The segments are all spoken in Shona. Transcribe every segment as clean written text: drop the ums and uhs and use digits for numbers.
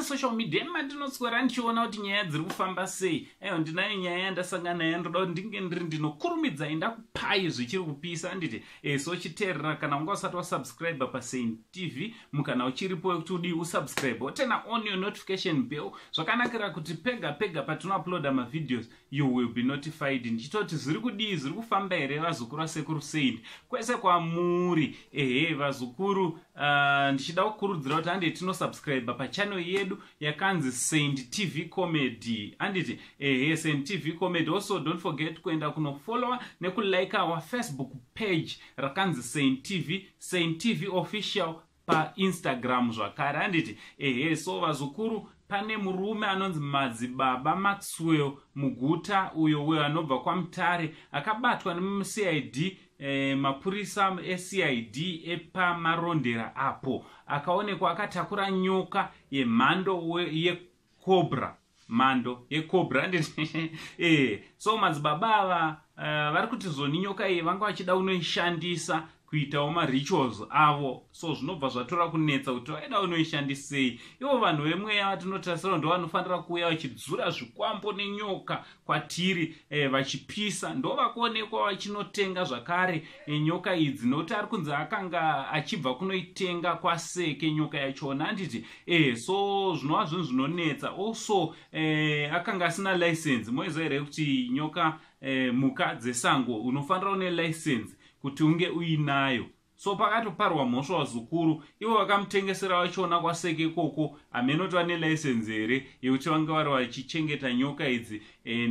Social media mandinoswera ndichiona kuti nyaya dziri kufamba sei. Aiwa, ndinayo nyaya yandasangana nayo, ndoda kuti ndinge ndiri ndinokurumidzai ndakupai zvichiri kupisa, handiti? So chiteerera, kana unga usati wasubscribe paSaint TV, mukana uchiripo wekuti udii, usubscribe, woturn on your notification bell. Zvakanakira kuti pega pega patinouploada mavideos, you will be notified. Ndichitoti zviri kudii, zviri kufamba here, vazukuru vasekuru Saint, kwese kwamuri? Ehe, vazukuru, ndichida kukurudzira kuti handiti tinosubscribe pachannel yedu yakanzi Saint TV Comedy, handiti? Ehe, Saint TV Comedy. Also, don't forget kuenda kunofollowa nekulike our Facebook page rakanzi Saint TV, Saint TV Official paInstagram zvakare, handiti? Ehe, so vazukuru, pane murume anonzi Madzibaba Maxwell Muguta, uyo uyo anobva kwaMutare, akabatwa nemuCID, mapurisa eCID epaMarondera apo akaonekwa akatakura nyoka yemhando yecobra, mhando yecobra, handiti? So madzibaba ava vari kuti zvoni nyoka iyi vanga vachida kunoishandisa kuitawo marituals avo. So zvinobva zvatora kunetsa kuti vaida kunoishandisei ivo vanhu vemweya vatinotarisira ndo vanofanira kuuya vachidzura zvikwambo nenyoka kwatiri, vachipisa. Ndo vakuonekwa vachinotenga zvakare nyoka idzi, nokuti ari kunzi akanga achibva kunoitenga kwaSeke nyoka yachona, handiti? So zvinova zvinhu zvinonetsa. Also, akanga asina license. Moiziva here kuti nyoka, mhuka dzesango, unofanira une license kuti unge uinayo? So pakatoparwa mhosva, vazukuru. Ivo vakamutengesera vachiona kwaSeke ikoko, hameno kuti vane license here yekuti vange vari vachichengeta nyoka idzi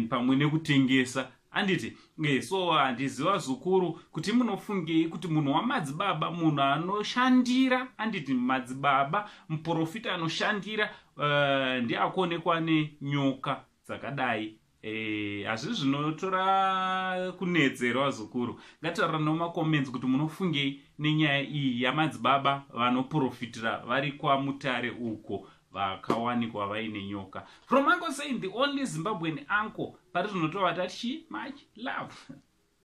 pamwe nekutengesa, handiti? So handiziva, zukuru, kuti munofungei kuti munhu wamadzibaba, munhu anoshandira, handiti, madzibaba muprofita anoshandira, ndiye akuonekwa nenyoka dzakadai. Hazvi zvinotora kunetsera, vazukuru. Ngataura nomacomments kuti munofungei nenyaya iyi yamadzibaba vanoprofitira vari kwaMutare uko vakawanikwa vaine nyoka. From Uncle Saint, the only Zimbabwean uncle, pari zvinotova tati much love.